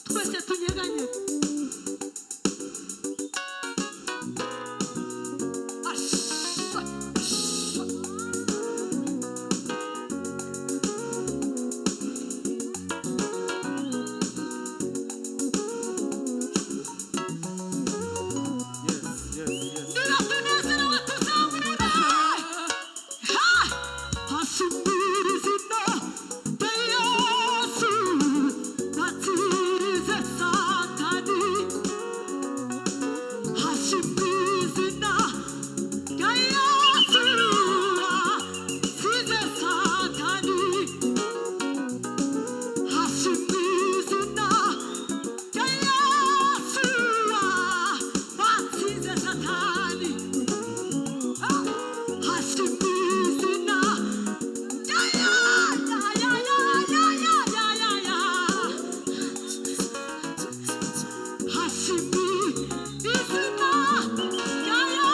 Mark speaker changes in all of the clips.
Speaker 1: Twese tunyeganye. Asha, asha.
Speaker 2: Yes, yes, yes.
Speaker 1: Niba tunezerewe tuzamure. Ha! Hashimira izina rya Yesu, natsinze Satani. Hashimira izina rya Yesu, natsinze Satani. Hashimira izina rya Yesu, natsinze Satani. Hashimizina ya ya ya ya ya ya ya ya ya Hashimizina ya ya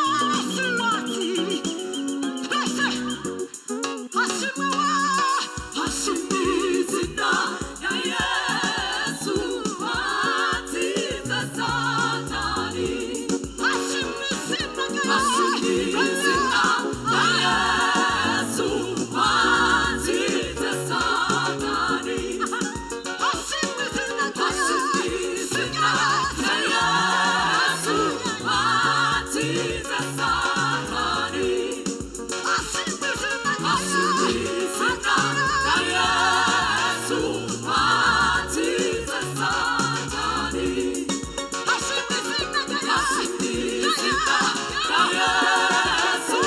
Speaker 1: Suwati Twese Hashimawa Hashimizina ya Yesu
Speaker 3: Atsinze Satani.
Speaker 1: Hashimizina ya
Speaker 3: Hashimizina ya Yesu, atsinze Satani.
Speaker 1: Hashimizina ya
Speaker 3: Hashimizina ya Yesu, atsinze Satani.
Speaker 1: Hashimizina ya
Speaker 3: Hashimizina ya Yesu, atsinze Satani.
Speaker 1: Hashimizina ya
Speaker 3: Hashimizina ya Yesu,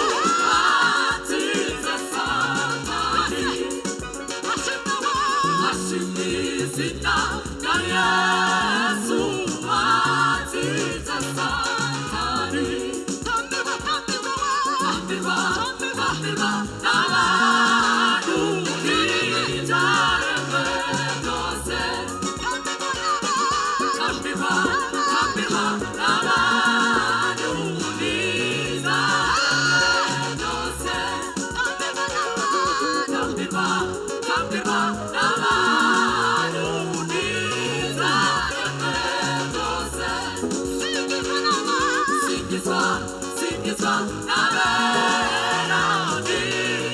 Speaker 3: atsinze Satani. Hashimizina ya Yesu, atsinze Satani. Tambirwa, tambirwa n'abantu n'ibyaremwe byose. Tambirwa, tambirwa n'abantu n'ibyaremwe byose. Tambirwa, tambirwa n'abantu n'ibyaremwe byose. Singizwa, singizwa n'abera n'ibyaremwe.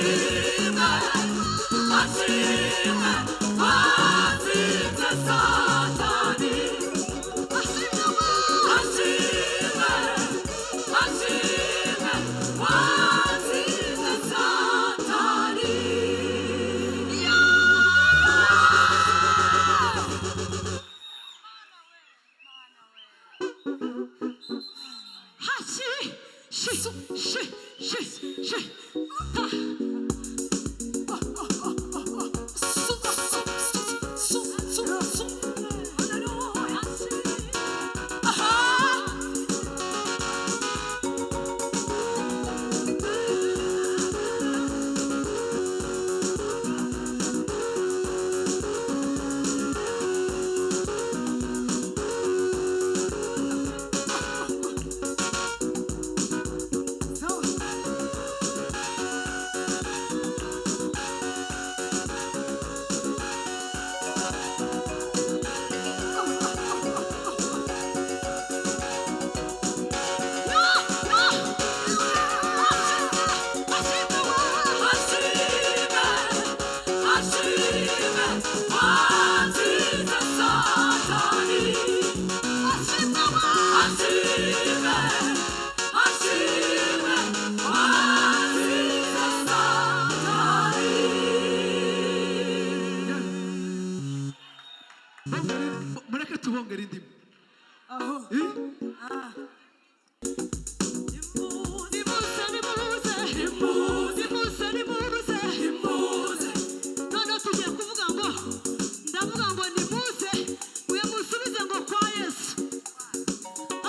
Speaker 3: Ashimwe, ashimwe, watsinze Satani. Ashimwe, ashimwe, watsinze Satani.
Speaker 1: Hashi, shi, shi, shi, shi, ta. Su, su, su, su, su. Aha. No, no. Ashimwe, ashimwe,
Speaker 3: Ashimwe, ashimwe, watsinze Satani.
Speaker 1: ashimwe.
Speaker 3: Ashimwe, ashimwe, watsinze Satani.
Speaker 2: Mureke tubongere indimi.
Speaker 4: Aho.
Speaker 2: Eh?
Speaker 1: Nimuze, nimuze, nimuze, nimuze,
Speaker 3: Nimuze,
Speaker 1: Noneho tugiye kuvuga ngo, ndavuga ngo nimuze, uyu musubize ngo kwa Yesu.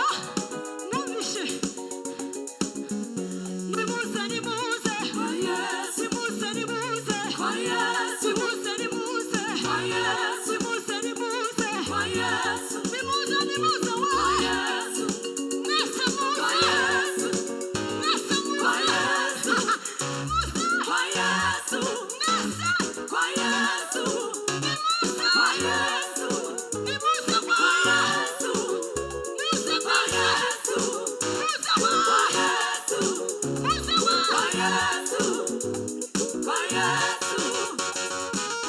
Speaker 1: Ah, mwumvishe. Nimuze, nimuze,
Speaker 3: kwa Yesu,
Speaker 1: nimuze, nimuze,
Speaker 3: kwa Yesu,
Speaker 1: nimuze, nimuze,
Speaker 3: kwa Yesu,
Speaker 1: nimuze, nimuze,
Speaker 3: kwa Yesu,
Speaker 1: nimuze, nimuze,
Speaker 3: kwa
Speaker 1: we.
Speaker 3: Yesu,
Speaker 1: Mwese
Speaker 3: kwa
Speaker 1: muze,
Speaker 3: Yesu,
Speaker 1: mwese
Speaker 3: kwa
Speaker 1: muze.
Speaker 3: Yesu, kwa Yesu,
Speaker 1: Mwese,
Speaker 3: kwa Yesu,
Speaker 1: nimuze,
Speaker 3: kwa Yesu,
Speaker 1: nimuze,
Speaker 3: kwa
Speaker 1: we.
Speaker 3: Yesu,
Speaker 1: Muze,
Speaker 3: kwa
Speaker 1: muze.
Speaker 3: Yesu,
Speaker 1: Muze,
Speaker 3: kwa
Speaker 1: we.
Speaker 3: Yesu,
Speaker 1: Muze, we.
Speaker 3: kwa Yesu, kwa Yesu, kwa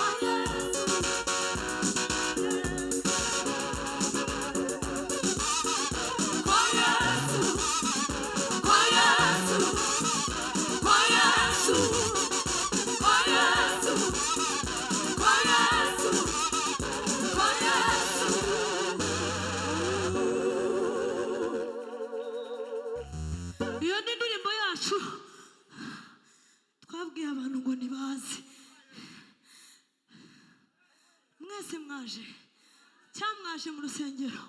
Speaker 3: Yesu. Kwa Yesu, kwa Yesu, kwa Yesu, kwa Yesu, kwa Yesu, kwa Yesu.
Speaker 1: Iyo ni indirimbo yacu twabwiye abantu ngo ntibaze. Mwese mwaje cyangwa mwaje mu rusengero.